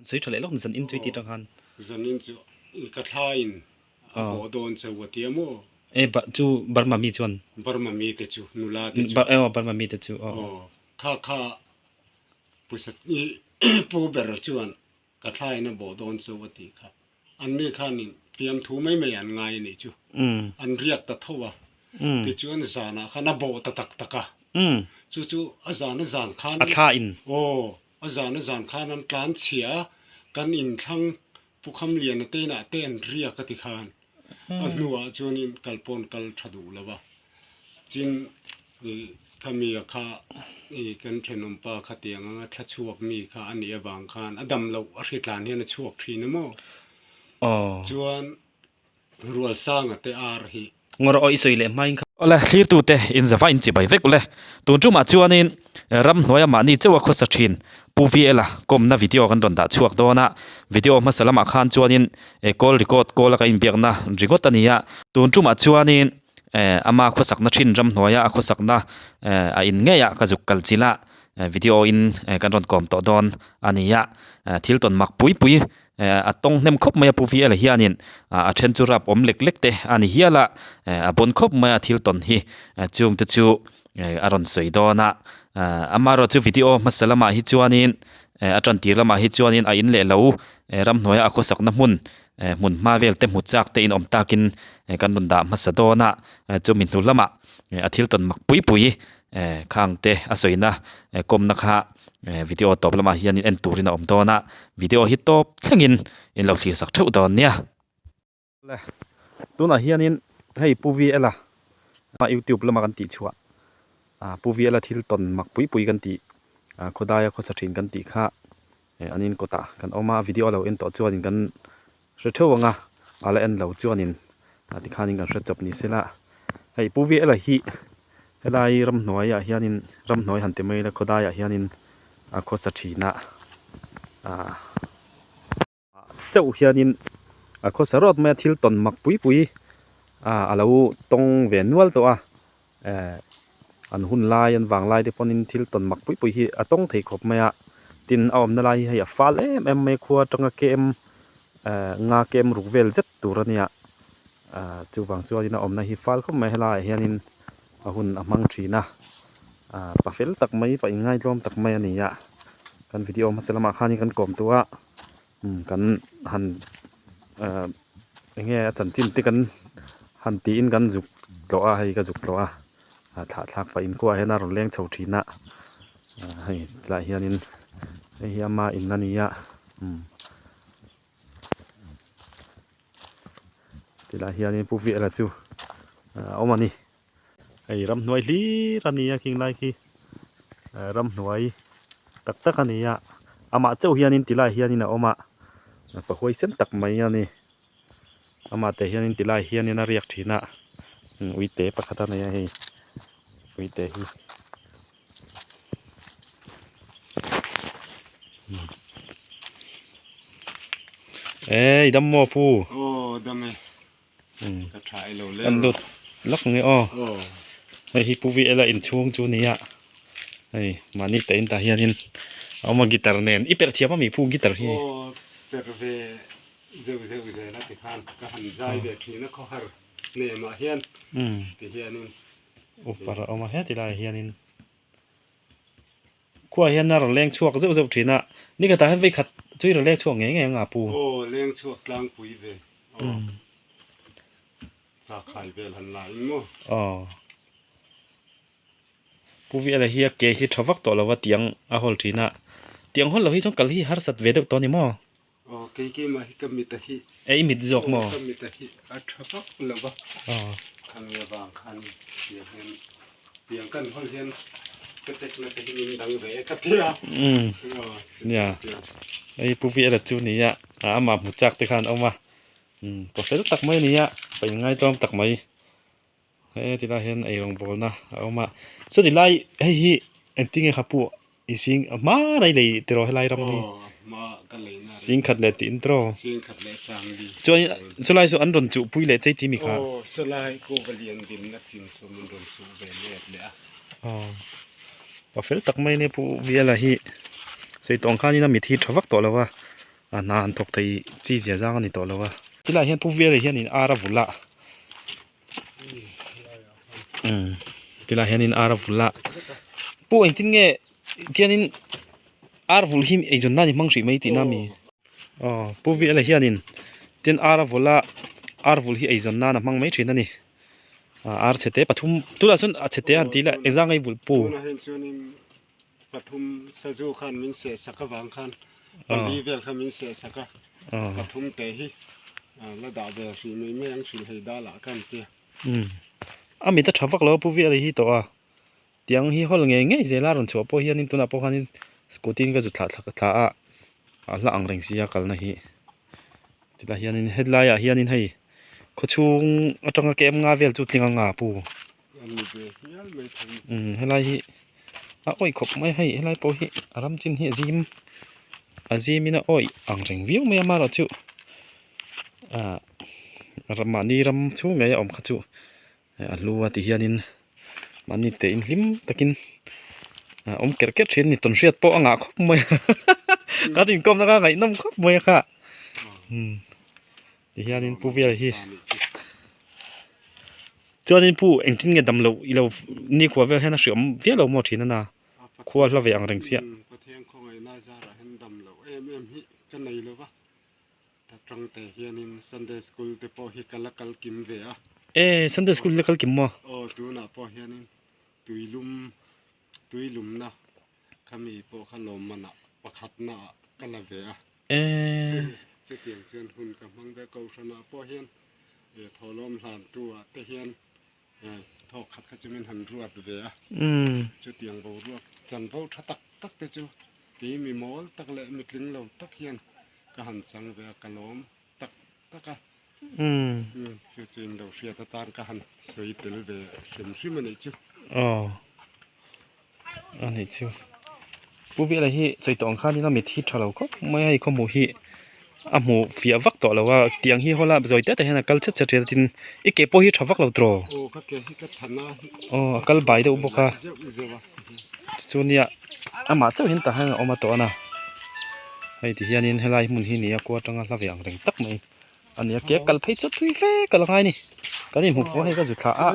An sawi tha leh lawk zan in chu i ti tang khan. Zan in chu ka thla in a bawh dawn cheu a tia maw? E ba chu Burma mi chuan. Burma mi te chu nula te chu. Aw Burma mi te chu aw. Aw kha kha pusa i pu ber chuan ka thla in a bawh dawn cheu a tih kha. An mi khanin fiamthu mai mai an ngai a nih chu. An riak ta tho a. Tichuan zanah khan a bawh ta tak tak a. Chu chu a zan a zan khan. A thla in. Aw A zan a zan khan an tlan chhia a, kan inthlang Pu Khamliana te inah te an riak a ti khan a hnuah chuanin kal pawn kal tha duh lo va. Chin i Khamia kha i kan thenawmpa kha tiang anga thla chhuak mi kha a nih avang khan a dam loh a hritlan hian a chhuak thin a maw? Chuan Rualsanga te ar hi. Ngawr aw i sawi leh hmain kha. Awle, thlirtute in zava in chibai vek ule. Tun tumah chuanin ramhnuaia mahni chauha khawsa thin Pu VL-a kawmna video kan rawn dah chhuak dawn a. Video hmasa lamah khan chuanin call record call a ka inbiakna ringawt a ni a. Tun tumah chuanin ama khawsakna thin ramhnuaia a khawsakna a in ngeiah ka zuk kal chilh a, video in kan rawn kawm tawh dawn a ni a. Thil tawn mak pui pui A tawng hnem khawp mai a Pu VL hianin a then chu rap awm lek lek te a ni hial a, a bawn khawp mai a thil tawn hi chung te chu a rawn sawi dawn a. Amaherawh chu video hmasa lamah hi chuanin a tan tir lamah hi chuanin a in leh lo ramhnuaia a khawsakna hmun hmun hma vel te hmu chak te in awm takin kan rawn dah hmasa dawn a, chumi hnu lamah a thil tawn mak pui pui khang te a sawina kawmna kha video tawp lamah hianin en turin a awm dawn a video hi tawp thlengin in lo thlir sak theuh dawn nia. Le tunah hianin hei Pu VL-a youtube lama kan tih chhuah Pu VL-a thil tawn mak pui pui kan tih khawdaia khawsa thin kan tih kha an in kawtah kan awm a video a lo en tawh chuanin kan hre theuh ang a a la en lo chuanin tikhanin kan hre chawp ni se la hei Pu VL-a hi helai ramhnuaiah hianin ramhnuai han ti mai ila khawdaiah hianin a khawsa thin a ah chauh hianin a khawsa rawt mai a thil tawn mak pui pui ah a lo tawng ve nual tawh a eh an hun lai an vang lai te pawhin thil tawn mak pui pui hi a tawng thei khawp mai a tin a awmna lai hi hei a fal em em mai a khua atanga kem eh nga kem ruk vel zet tur a nia ah chuvang chuanin a awmna hi fal khawp mai helaiah hianin a hun a hmang thin a ah pa fel tak mai pa inngaitlawm tak mai a ni a kan video hmasa lamah khanin kan kawm tawh a kan han ah eng nge a chanchin te kan han tiin kan zuk tlawh a hei ka zuk tlawh a ah thlah thlak pah in khuaah hian a rawn leng chho thin a ah hei tilai hianin hei hi ama in a ni a umm tilai hianin pu Vela chu a awm a ni. Hei ramhnuai hlir a ni a khing lai khi ramhnuai tak tak a ni a amah chauh hianin ti lai hianin a awm a pa huaisen tak mai a ni amah te hianin ti lai hianin a riak thin a uite pakhat a nei a hei uite hi. Ê i dam maw pu? Aw dam e. Ka tha i lo leng Kan lut lawk nge aw. Hei hi Pu VL a inchhung chu nia. Hei mahni ta in tah hianin a awm a guitar nen. I perh thiam ami Pu guitar hi? Aw perh ve zeuh zeuh zel a tikhan ka han zai ve thin a khawhar hnemah hian ti hianin. Upar a awm a heti laiah hianin Khuaah hian a rawn leng chhuak zeuh zeuh thin a, nikhatah hian vei khat chu i rawn leng chhuak ngei ngei ang a pu. Aw, leng chhuak tlangpui ve. Aw, chakhai vel han la in maw? Aw, Pu Viala hi a ke hi tha vak tawh lo va tiang a hawl thin a, tiang hawl lo hi chuan kal hi harsat ve deuh tawh a ni maw? Aw, kei keimah hi ka mit a hi. E, i mit zawk maw? Aw, ka mit a hi a tha vak lo va. Aw. Khami avang khan tiang hian tiang kan hawl hian ka tek na te hi min dang ve e ka ti a. Umm. Aw, Nia. Hei Pu Viala chu ni a, amah hmu chak te khan a awm a. Umm, pa fel tak mai a ni a, pa inngaitawm tak mai. He tilai hian ei rawngbawlna a awm a chuti lai hei hi engtin nge kha pawh i zing hma rei lei tiraw helai ram hi zing khat leh tih in tiraw chuan chulai chu an rawn chuh pui leh chei tih mi kha aw pa fel tak mai ania pu Viala hi sawi tawng khanin a mit hi tha vak tawh lo a. A hna an thawk thei chi zia zang a ni tawh lo a. Tilai hian Pu Vela hianin ar a vulh a. Umm tilai hianin ar a vulh a. Pu engtin nge tianin ar vulh hi eizawn nan i hmang hrih mai tihna a mi? Aw Pu Vela hianin tin ar a vulh a, ar vulh hi eizawn nan a hmang mai thin a ni. Ar chhe te pathum tunah chuan a chhe te han ti ila engzang nge i vulh Pu? Pathum sazu khan min seh sak avang khan pali vel kha min seh sak a, pathum te hi la dah ve hrih mai mai ang hrilh hei dal ah khan tia. Umm a mit a tha vak lo a pu vial hi tawh a, tiang hi hawl ngei ngei zel a rawn chhuah pawh hianin tunah pawh khanin scooty in ka zu thlah thla thla a, a hla ang reng sia kalna hi. Tilai hianin helai ah hianin hei khawchhung atanga kem nga vel chu tling anga pu. Umm helai hi a awih khawp mai hei helai pawh hi a ram chin hi a zim a zim in a awih ang reng viau mai a amaherawhchu ah mahni ram chhung ngei a awm kha chu a hlu a ti hianin mahni te in hlim takin ah awm kerh kerh thin a ni tawnhriat pawh a ngah khawp mai a kan inkawmna kha a ngaihnawm khawp mai a kha umm ti hianin pu vel hi. Chuanin pu engtin nge dam loh i lo nikhua vel hian a hriawm viau lo maw thin a na khua hla ve ang reng chiah. Pathian khawngaihna zarah hian dam loh em em hi ka nei lo va, ta tang te hianin Sunday school te pawh hi ka la kal kim ve a. E Sunday school i la kal kim maw? Aw tunah pawh hianin tuilum tuilumna khami pawh kha lawmmanah pakhatna ah ka la ve a. E. Chutiang chuan hun ka hmang ve Kohhranah pawh hian thawhlawm hlantu ah te hian thawk khat kha chu min han ruat ve a. Chutiang boruak chanvo tha tak tak te chu kei mi mawl tak leh mi tling lo tak hian ka han chang ve a, ka lawm tak tak a. Chu chu in lo hriat atan ka han sawi tel ve hrim hrim a nih chu. Aw a nih chu Pu Vela hi sawi tawh ang khanin a mit hi tha lo khawp mai a hei khawhmuh hi a hmuh fiah vak tawh lo a tiang hi hawla zawi te te hian a kal chhet chhet thin a tin i ke pawh hi tha vak lo tawh aw ka ke hi ka than a aw a kal bai deuh bawk a chu nia amah chauh hian tah hian a awm a tawh a na hei ti hianin helai hmun hi ni a kua atanga hla ve ang reng tak mai a ni a ke a kal phei chu thui fe kal a ngai a ni kan inhmu fuh a hei ka zu thla a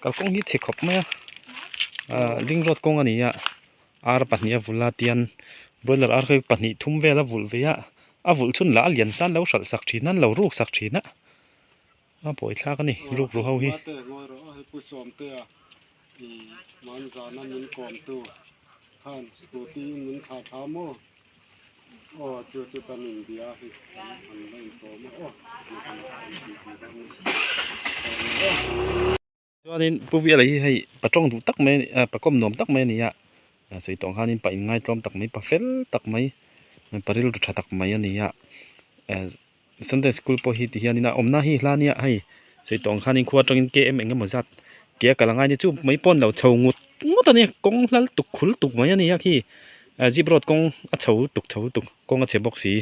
kalkawng hi chhe khawp mai a ahh ring road kawng a ni a ar pahnih a vulh a tian broiler ar hi pahnih thum vel a vulh ve a a vulh chhun lah a lian san lo hralh sak thin a an lo ruk sak thin a a buai thlak a ni ruk ru ho hi. Aw chu chu kan inbia hi an la intawm a aw Chuanin Pu Viala hi hei pa tawng duh tak mai pa kawm nuam tak mai a ni a, sawi tawng khanin pa inngai tlawm tak mai pa fel tak mai pa rilru tha tak mai a ni a, Sunday school pawh hi ti hianin a awmna hi hla nia hei sawi tawng khanin khua atangin km eng emaw zat ke a kal angai ni chu mai pawn lo chho ngut ngut a ni kawng hlal tuk khul tuk mai a ni a khi zip road kawng a chho tuk chho tuk kawng a chhe bawk si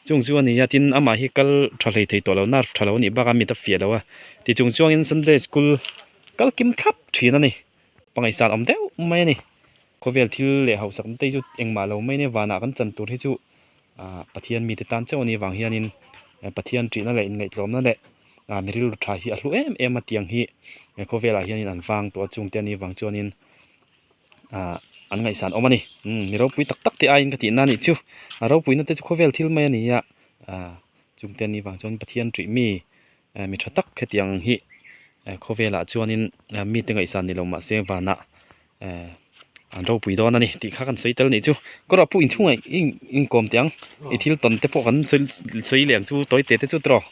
chung chu a ni a tin amah hi kal tha hlei thei tawh lo nerve tha lo a nih bakah mit a fiah lo a ti chung chuangin Sunday school kal kim thlap thin a ni pangaihsan awm deuh mai a ni khawvel thil leh hausak te chu engmah lo mai a ni vanah kan chan tur hi chu. Ahh Pathian mite tan chauh a nih vang hianin Pathian ṭihna leh inngaihtlawmna leh ah mi rilru ṭha hi a hlu em em a tiang hi he khawvelah hianin an vang tawh a chungte a nih vang chuanin ah an ngaihsan awm a ni umm mi ropui tak tak te aiin ka tihna a nih chu a ropuina te chu khawvel thil mai a ni a ah chungte a nih vang chuan Pathian ṭih mi mi ṭha tak hetiang hi khawvelah chuanin mite ngaihsan ni lo mahse vanah eh an ropui dawn a ni tih kha kan sawi tel a nih chu kawrah pawh inchhungah i inkawm teh ang i thil tawn te pawh kan sawi sawi leh ang chu tawi te te chu tawh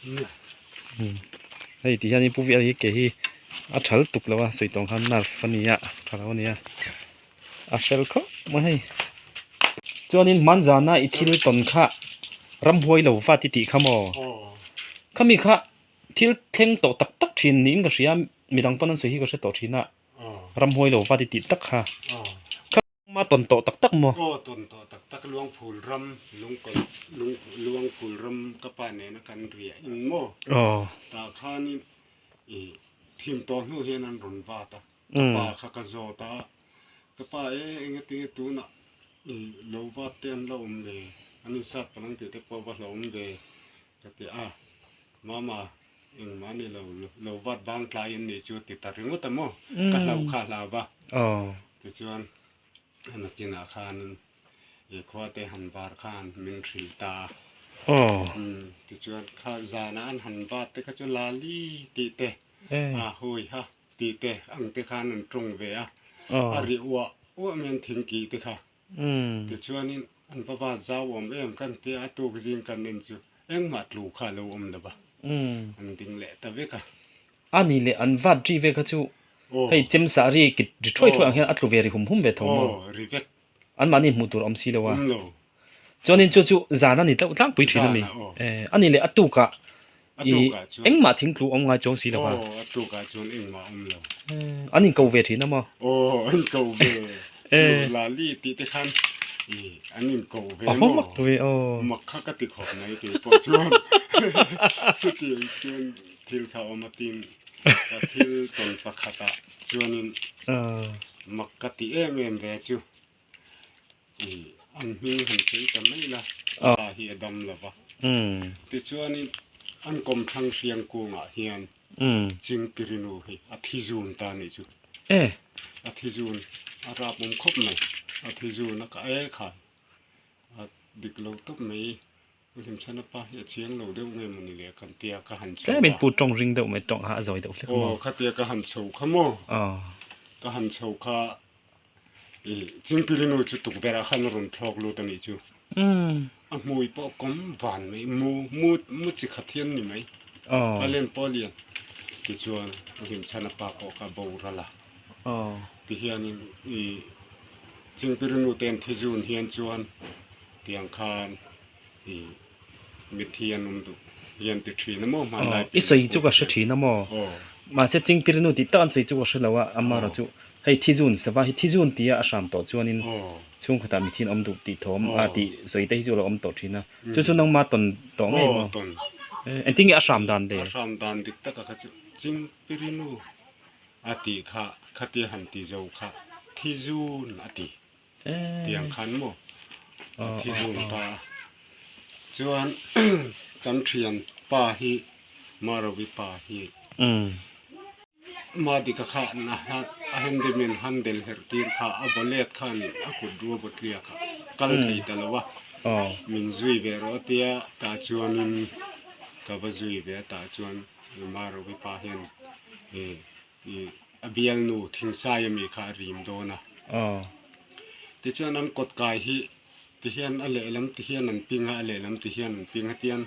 hei ti hian pu vial hi ke hi a thal tuk lo a sawi tawng khan nerve a ni a tha lo a ni a a fel khawp mai hei chuanin hmanzana i thil tawn kha ramhuai lo va ti tih kha maw khami kha thil thleng tawh tak tak thin niin ka hria midang pawn an sawi hi ka hre tawh thin a. Ramhuai lo va ti tih tak kha. Kha ma tawn tawh tak tak maw? Aw tawn tawh tak tak Luangphul ram lungkawlh lung Luangphul ram ka pa nena kan riah in maw? Aw. Tah khanin i thim tawh hnu hian an rawn vat a. Ka pa kha ka zawt a, ka pa e engatinge tunah i lo vat te an la awm le? An insat palh ang tih te pawh va hlauhawm ve ka ti a, Mama engmah ni lo lo vat bang tlai an nih chu ti ta ringawt a maw ka hlauh kha a hlau va. Tichuan a nakinah khanin i khua te han var khan min hrilh ta a. Tichuan kha zanah an han vat te kha chu Lali tih te a hui ha tih te ang te khan an tawng ve a, a ri uah uah mai an thingkih te kha. Tichuanin an va vat zau awm em kan tia a tuk zing kan en chu engmah tlu kha a lo awm lo va, an ding leh ta vek a. A ni leh an vat ri ve kha chu hei chem sah ri kit ri thuai thuai ang hian a tlu ve ri hum hum ve tho maw? Anmahni hmuh tur a awm si lo a. Chuanin chu chu zan a ni tlauh tlangpui thin a mi. A ni leh a tukah i engmah thingtlu awm ngai chuang si lo va. Aw a tukah chuan engmah awm lo. An inko ve thin a maw? Aw an inko ve. Chu Lali tih te khan i an inko ve maw? A mak ve aw. Mak kha ka ti khawp mai kei pawh chuan. Chutiang chuan thil kha awm a tin ka thil tawn pakhatah chuanin mak ka ti em em ve chu. I an hming han sawi ta mai la, pa hi a dam lo va. Tichuanin an kawmthlang hriang kungah hian Chingpirinu hi a thi zun ta nih chu. A thi zun, a rap awm khawp mai. A thi zun a ka e khai. A dik lo tawp mai. U Hlimchhana pa hi a chiang lo deuh nge mawni le kan tia ka han chho a. Tlemin pu tawng ring deuh mai tawng a a zawi deuh hlek maw? Aw khatia ka han chho kha maw? Ka han chho kha i Chingpilinu chu tukverh ah khan a rawn thlawk lut a nih chu. A hmui pawh kawm van mai mu mu mu chi khat hian ni mai. A len pawh a lian. Tichuan U Hlimchhana pa pawh kha a boral a. Tihianin i Chingpilinu te an thi zun hian chuan Tiang khan i mitthi an awm duh hian ti thin a maw hmanlai I sawi chu ka hre thin a maw? Mahse Chingpirinu tih tak an sawi chu ka hre lo a, amaherawh chu hei Thizun sava hi Thizun tia a hram tawh chuanin chhungkhatah mitthi an awm duh tih thawm a tih sawi te hi chu a lo awm tawh thin a. Chu chu nangma tawn tawh ngei maw? Engtin nge a hram dan le? A hram dan dik taka kha chu Chingpirinu a tih kha khatia han ti zo kha Thizun a ti. Tiang khan maw a thi zung ta a. Chuan kan thian pa hi Marawi pa hi Madika kha a handyman handle herh tir kha a bawlet khan a kut rua bawtlia kha kal thei ta lo a. Min zui ve rawh a tia tah chuanin ka va zui ve a tah chuan Marawi pa hian A bialnu Thingsai ami kha a rim dawn a. Tichuan an kawt kai hi tihian a lehlam tihian an ping a, a lehlam tihian an ping a tian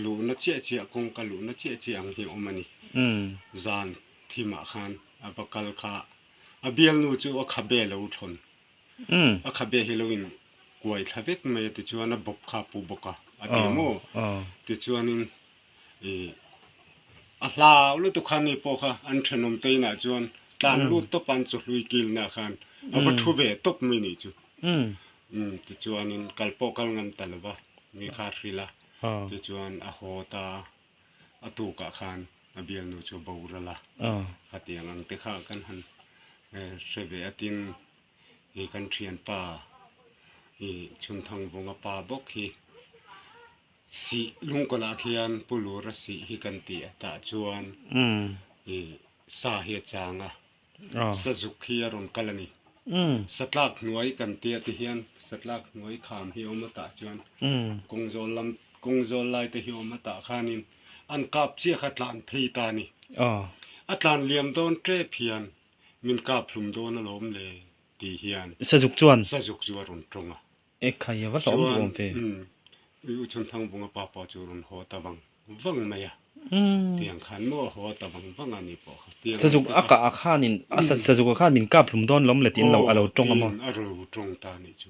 luhna chiah chiah kawngka luhna chiah chiah ang hi a awm a ni. Zan thimah khan a va kal kha a bialnu chu a khabe lo thawn. A khabe hi lo in kuai thla vek mai a tichuan a bawp kha a pu bawk a a ti maw? Tichuanin I a hlau lutuk kha ni pawh kha an thenawm te inah chuan tlan lut tawp an chawhlui kilna khan a va thu ve tawp mai nih chu. Umm tichuanin kal pawh kal ngam ta lo va mi kha a hrilh a, tichuan a haw ta a tukah khan a bialnu chu a boral a, khatiang ang te kha kan han hre ve a tin i kan thianpa i Chhunthangvunga pa bawk hi Sih lungkawlah khian Pu Lura sih hi kan ti a tah chuan i sa hi a chang a, sazuk hi a rawn kal a ni. Satlak hnuai kan tia ti hian satlak hnuai kham hi a awm a tah chuan kawngzawl lam kawngzawl lai te hi a awm a tah khanin an kap chiah kha tlan phei ta a ni. A tlan liam dawn tep hian min kap hlum dawn alawm le ti hian Sazuk chuan sazuk chu a rawn tawng a. E khai a va hlawm duh awm ve. Chuan U Chhunthangvunga pa pawh chu rawn haw ta vang vang mai a. Tiang khan maw a haw ta vang vang a ni pawh kha. Tiang Sazuk a kah ah khanin a sazuk ah khan min kap hlum dawn lawm le tiin lo a lo tawng a maw? Aw tiin a lo tawng ta a nih chu.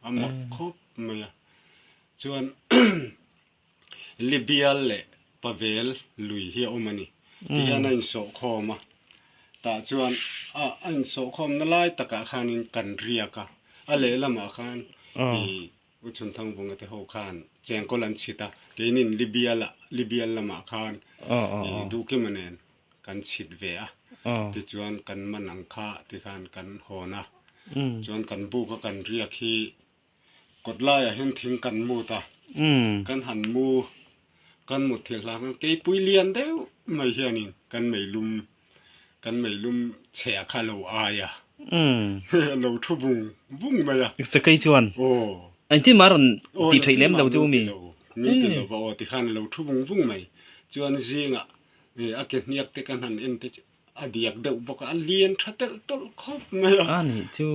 A mak khawp mai a. Chuan Libial leh Pavel lui hi a awm a ni. Tihian a insawhkhawm a, tah chuan a a insawhkhawmna lai takah khanin kan riak a, a lehlamah khan i U Chhunthangvunga te ho khan chengkawl an chhit a, keinin Libial-ah Libial lamah khan i Duhkima nen kan chhit ve a, tichuan kan man ang kha tikhan kan hawn a, chuan kan buk a kan riak hi. Kawt laiah hian thing kan mut a, kan han mu, kan mut thil hlan khan keipui lian deuh mai hianin kan meilum, kan meilum chheh kha a lo ai a, a lo thu vung vung mai a. Sakei chuan engtin mah a rawn tih theih lem lo chu mi? Min ti lo va aw tikhan a lo thu vung vung mai. Chuan zingah a ke hniak te kan han en te chu A diak deuh bawk a, a lian tha telh tawlh khawp mai a. A nih chu.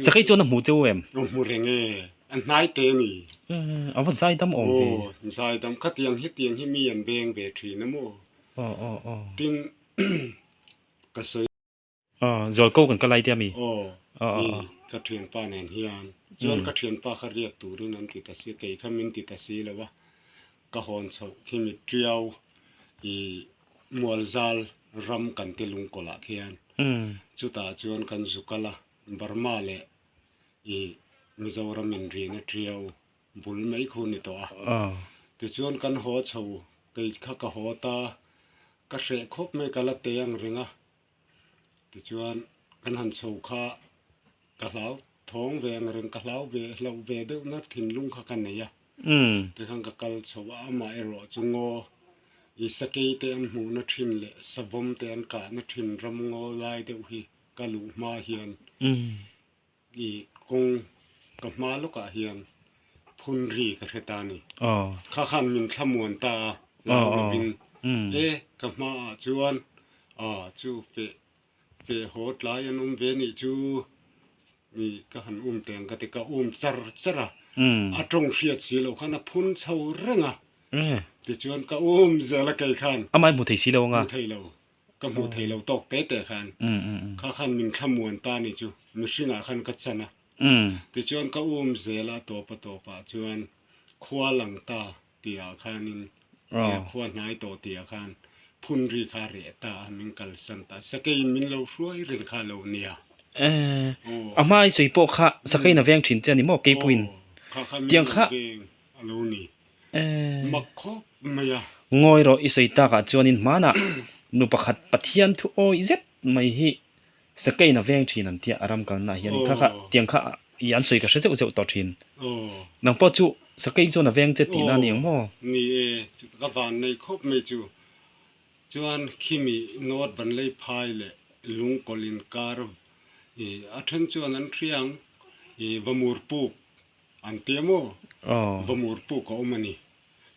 Sakei chuan a hmu cheu em? A hmu reng e, a hnai te a ni. A va zaidam awm ve. Aw, zaidam. Khatiang hetiang hi mi an veng ve thin a maw? Aw, aw, aw. Tin, ka sawi. Aw, Zualko kan kal ai tia mi? Aw, i ka thianpa nen hian. Chuan ka thianpa kha riak turin an ti ta si, kei kha min ti ta si lo a. Ka hawn chhoh khi mi tiau i Mualzal ram kan ti lungkawlh ah khian chutah chuan kan zu kal a, Burma leh i Mizoram inrina tiau bul mai khu ni tawh a. Tichuan kan haw chho, kei kha ka haw ta, ka hreh khawp mai ka la te ang reng a. Tichuan kan han chho kha ka hlau thawng ve ang reng, ka hlau ve hlauh ve deuh na thinlung kha ka nei a. Tikhan ka kal chho a, amah erawh chu ngaw i sakei te an hmuhna thin leh savawm te an kahna thin ram ngaw lai deuh hi ka luh hma hian i kawng ka hma lawkah hian phun ri ka hre ta a ni. Kha khan min thlamuan ta a, hlau lovin e ka hmaah chuan chu feh Feh haw tlai an awm ve nih chu mi ka han um teh ang ka ti, ka um char char a, a tawng hriat si loh khan a phun chho reng a, tichuan ka um zel a kei khan. Amah i hmu thei si lo anga? Hmu thei lo, ka hmu thei lo tawk te te khan, kha khan min thlamuan ta nih chu, mihringah khan ka chan a, tichuan ka um zel a, tawp a tawpah chuan khua lang ta tihah khanin khua hnai tawh tihah khan phun ri kha a reh ta a, min kalsan ta. Sakeiin min lo hruai reng kha a lo nia. A hma i sawi pawh kha sakeiin a veng thin che a ni maw keipuiin? Kha kha min lo veng a lo ni. Mak khawp mai a. Ngawi rawh i sawi takah chuanin hmanah nu pakhat Pathian thu awi zet mai hi Sakeiin a veng thin an tia a ram kalna ah hianin kha kha tiang kha i an sawi ka hre zeuh zeuh tawh thin. Nang pawh chu sakei chuan a veng che tihna a ni ang maw? Ni e, ka van nei khawp mai chu. Chuan khimi North Vanlei phai leh Lungkawlh inkar i a then chuan an hria ang i Vamur puk an tia maw? Vamur puk a awm a ni.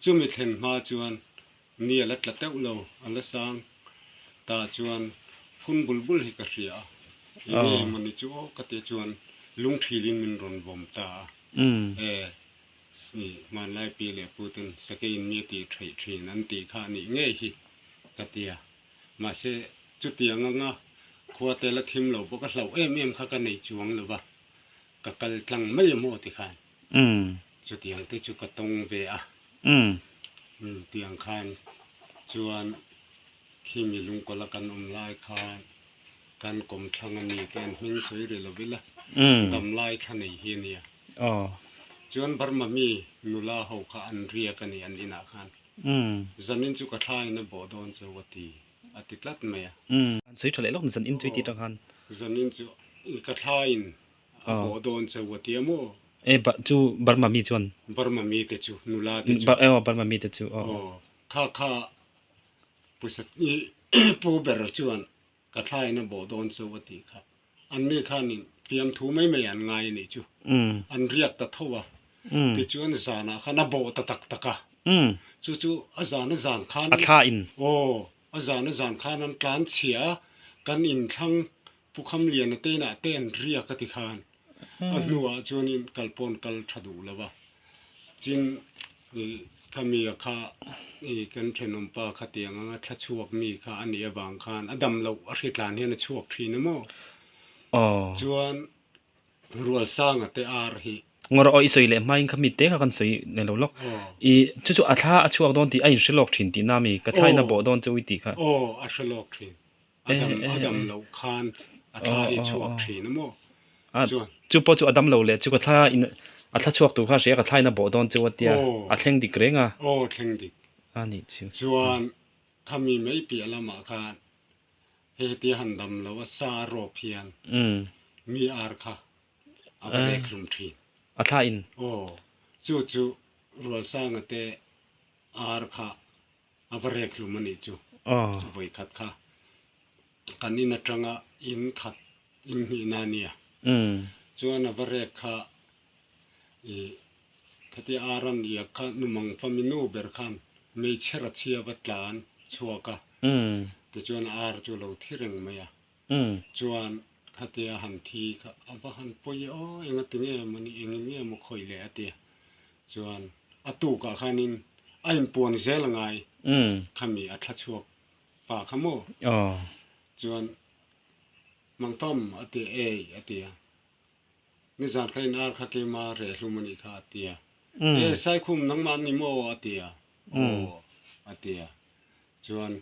Chumi thlen hma chuan Ni a la tla teuh lo, a la sang ta chuan phun bul bul hi ka hria a, eng nge maw ni chu aw ka tih chuan lungthilin min rawn vawm ta a, e hmanlai pi leh pu ten sakeiin mi a tih theih thin an tih kha a nih ngei hi ka ti a, mahse chutiang anga khua te la thim lo bawk a hlauh em em kha ka nei chuang lo va, ka kal tlang mai a maw tikhan. Chutiang te chu ka tawng ve a. Tiang khan chuan khi mi lungkawlh a kan awm lai khan kan kawmthlang a mi te an hming sawi rih lo ila dam lai thla nei hi a nia. Chuan Burma mi nula ho kha an riak a ni an inah khan. Zanin chu ka thla in a bawh dawn cheu a ti a ti tlat mai a. An sawi tha leh lawk zanin chu i ti tang khan. Zanin chu ka thla in A bawh dawn cheu a tia maw? E ba chu Burma mi chuan. Burma mi te chu nula te chu. Ba aw Burma mi te chu aw. Aw kha kha pusa i pu ber chuan ka thla in a bawh dawn cheu a tih kha. An mi khanin fiamthu mai mai an ngai a nih chu. An riak ta tho a. Tichuan zanah khan a bawh ta tak tak a. Chu chu a zan a zan khan. A thla in. Aw a zan a zan khan an tlan chhia a kan inthlang Pu Khamliana te inah te an riak a ti khan a hnuah chuanin kal pawn kal tha duh lo va, chin i Khamia kha i kan thenawmpa kha tiang anga thla chhuak mi kha a nih avang khan a dam loh a hritlan hian a chhuak thin a maw? Chuan Rualsanga te ar hi. Ngawr aw i sawi leh hmain kha mi te kha kan sawi nei lo lawk. I chu chu a thla a chhuak dawn tih a inhre lawk thin tihna mi ka thlain a bawh dawn chu i tih kha. Aw a hre lawk thin. A dam a dam loh khan a thla hi chhuak thin a maw? Chuan. Chu pawh chu a dam lo leh chu ka thla in a thla chhuak tur kha hria ka thla in a bawh dawn chu a tia a thleng dik reng a. Aw thleng dik. A nih chu. Chuan khami mai piah lamah khan hei hetia han dam lo a sa rawp hian mi ar kha a va rek hlum thin. A thla in. Aw, chu chu Rualsanga te ar kha a va rek hlum a nih chu. Aw. Vawi khat kha kan in atanga in khat in hnihna a nia. Chuan a va rek kha ih khatia ar an iak kha numang fami nu ber khan hmeichhe rachhia va tlan chhuak a. Tichuan ar chu a lo thi reng mai a. Chuan khatia han thi kha a va han pawi e aw enga ti nge maw ni engin nge maw khawih leh a ti a. Chuan a tukah khanin a inpuan zel a ngai khami a thla chhuak pa kha maw. Chuan Mangfam a ti ei a ti a. Nizan kha in ar kha keima reh hlum a nih kha a ti a. E Saikhum nangmah ni maw a ti a. Aw a ti a. Chuan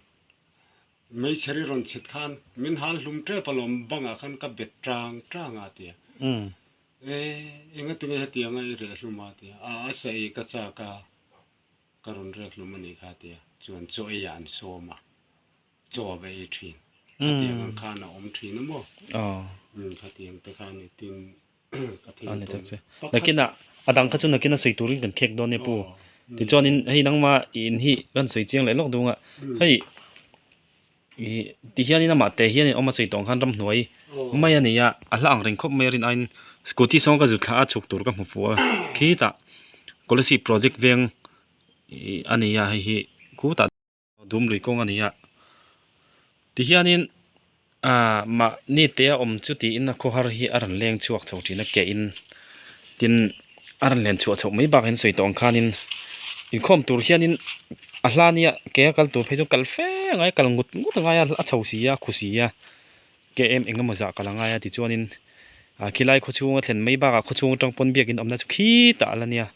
Hmeichhe ri rawn chhit khan min hal hlum tep alawm bangah khan ka bet tang tang a ti a. E engatinge hetianga i reh hlum a ti a. A a sa ei ka chak a, ka rawn rek hlum a nih kha a ti a. Chuan chaw eiah an sawm a, chaw a va ei thin. Khatiang ang khan a awm thin a maw? Khatiang te khan i tin ka thil tawn. Nakinah a dang kha chu nakin a sawi turin kan khek dawn e pu. Tichuanin hei nangma i in hi kan sawi chiang leh lawk dung a, hei ih ti hianin amah te hianin awm a sawi tawh ang khan ramhnuai mai a ni a, a hla ang reng khawp mai a rin aiin scooty sawn ka zut thla a chhuk tur ka hmu fuh a, khitah Kolasib project veng ih a ni a hei hi khutah. Dum lui kawng a ni a, tihianin aaa mahni te a awm chu tiin a khawhar hi a rawn leng chhuak chho thin a ke in tin a rawn len chhuah chhoh mai bakah hian sawi tawh ang khanin inkhawm tur hianin a hla nia ke a kal tur phei chu kal fe a ngai a kal ngut ngut a ngai a a chho si a a khu si a ke em eng emaw zah kal a ngai a tichuanin ah khilai khawchhung a thlen mai bakah khawchhung atang pawn biakin awmna chu khitah a la nia.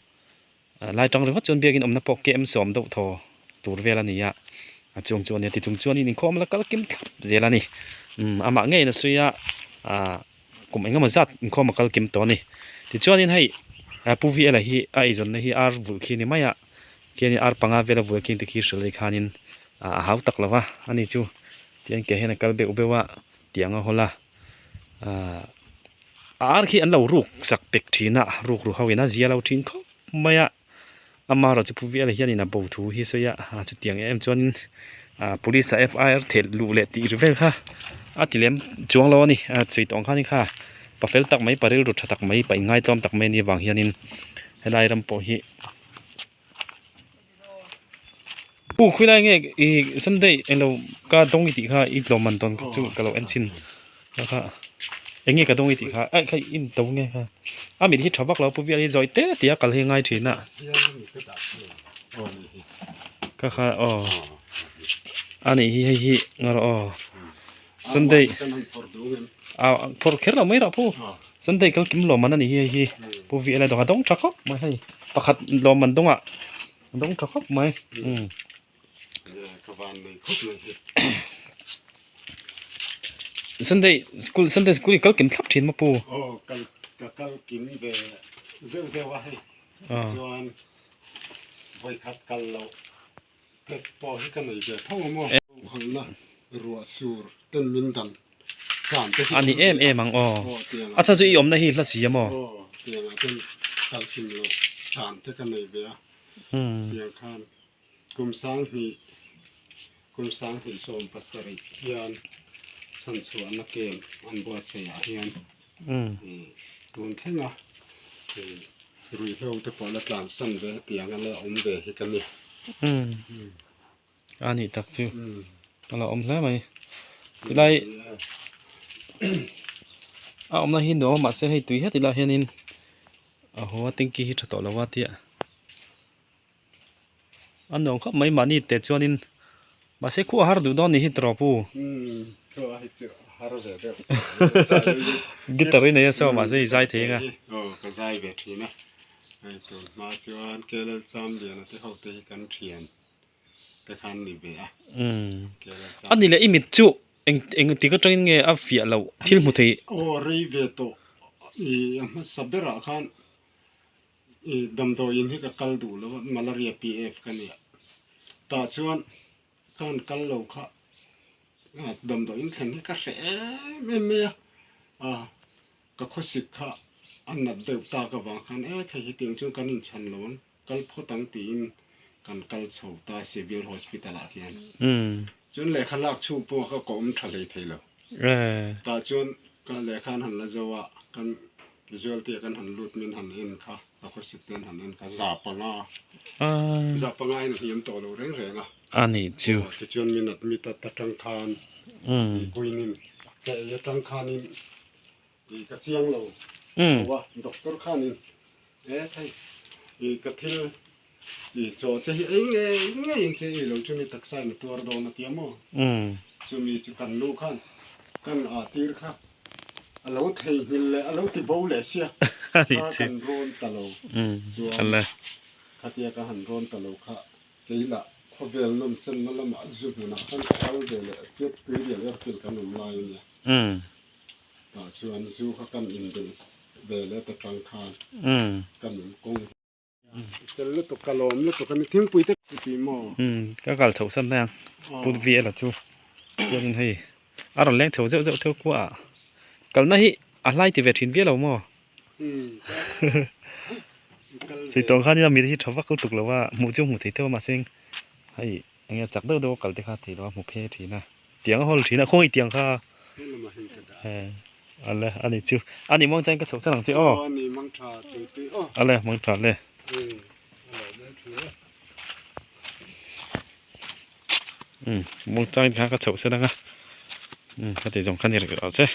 Lai tang ringawt chuan biakin awmna pawh kem sawm deuh thaw tur vel a ni a, a chung chu a nia tichung chuanin inkhawm la kal kim thlap zel a ni. Umm amah ngeiin a sawi a, ah kum engemaw zat inkhawm a kal kim tawh a ni. Tichuanin hei Pu VL-a hi a eizawnna hi ar vulh khi a ni mai a, khianin ar panga vel a vulh a khing te khi hrilh a ni khanin a hau tak lo va, ani chu tihian ke hian a kal beuh beuh a, tiang a hawl a. Ahh a ar khi an lo ruk sak pek thin a ruk ru ho in a zia lo thin khawp mai a amaherawh chu pu viala hianin a bo thu hi a sawi a a chutiang em chuanin ah police ah FIR theh luh leh tih ri vel kha a ti lem chuang lo a ni a chhui tawh ang khan kha pa fel tak mai pa rilru tha tak mai pa inngaitlawm tak mai a nih avang hianin helai ram pawh hi. Pu khawilai nge i Sunday englo ka dawng i tih kha i tlawm man tawn kha chu ka lo en chhin kha kha eng nge ka dawng i tih kha aih kha in to nge kha a mit hi tha vak lo pu vial hi zawi te te a kal hi a ngai thin a kha kha aw a nih hi hei hi ngarawh aw Sunday ah phawrh kher lo mai rah pu Sunday kal kim lawm man a ni hi hei hi pu vial a dawng a dawng tha khawp mai hei pakhat lawm man dawngah a dawng tha khawp mai umm. Sunday school Sunday school i kal kim thlap thin maw pu? Aw kal ka kal kim ve zeuh zeuh a hei chuan vawikhat kal loh Tek pawh hi ka nei ve tho a maw? Khalna ruah sur ten min dan zan te hi A ni em em ang aw. A chhan chu i awmna hi hla si a maw? Aw, tiangah ten kalhim loh zan te ka nei ve a. Tiang khan kum sanghnih kum sanghnih 70 hian chhanchhuahna camp an buatsaih ah hian tun thleng a Ruihhlo te pawh la tlansan ve hetiang a la awm ve hi ka ni. Umm a nih tak chu a la awm hle mai. Tilai a awmna hi nuam a mahse hei tui het ila hianin a haw a tanky hi tha tawh lo a tia a nuam khawp mai mahni te chuanin mahse khuh a har duh dawn ni hi tawp u. Umm khuh a hi chu a har ve deuh. Guitar i nei a saw mahse i zai thei anga. Aw ka zai ve thin a hei tun hma chuan KLL Chamliana te ho te hi kan thian te khan ni ve a. Umm a ni leh i mit chu eng eng tik atangin nge a fiah loh thil hmu thei. Aw rei ve tawh i a hmasa berah khan I damdawiin hi ka kal duh lo a, Malaria PF ka nia. Tah chuan ka han kal lo kha damdawiin thlen hi ka hreh em em mai a, ka khawsik kha. A nat deuh tak avang khan e thei hi tiang chuan kan inchhan lo ang, kal phawt ang tiin kan kal chho ta Civil Hospital ah khian. Chuan lehkha lak chhung pawh kha ka awm tha hlei thei lo. Tah chuan ka lehkha an han la zo a, kan casualty ah kan han lut min han en kha, ka khawsik te an han en kha 5 5 in a hniam tawh lo reng reng a. A nih chu. Tichuan min admit a ta tang khan kuinin ka ei atang khanin I ka chiang lo lo a, doctor khanin e thei i ka thil i chaw che hi ei ngei ngei ang che ei lo chu mi taksa in a tuar dawn a tia maw? Chumi chu kan nu khan kan ah tir kha a lo theihnghilh leh a lo ti bo leh sia kha kan rawn ta lo chuan khatia ka han rawn ta lo kha keilah khawvel nawm chenna lamah zu hmunah khan ka kal ve leh sia tuirial airfield kan awm lai a nia. Tah chuan zu kha kan inbelh ve leh ta tang khan ka nun kawng hi tel lutuk ka lawm lutuk a ni thingpui te i ti maw? Ka kal chhoh san mai ang put vel a chu chuanin hei a rawn leng chho zeuh zeuh theuh kua ah kalna hi a hlai ti ve thin viau lo maw? Chhui tawng khan ila mit hi tha vak lutuk lo a hmuh chu hmuh thei theuh a mahse hei eng nge chak deuh deuh a kal te kha thei lo a hmu phe thin a. Tiang a hawl thin a khawngaih tiang kha ale ani chu ani mang chuan ka chhoh san ang che aw ani mang tha chui tui aw ale mang tha le um mang chuan kha ka chhoh san anga um heti zawng kha ni rih rawh se.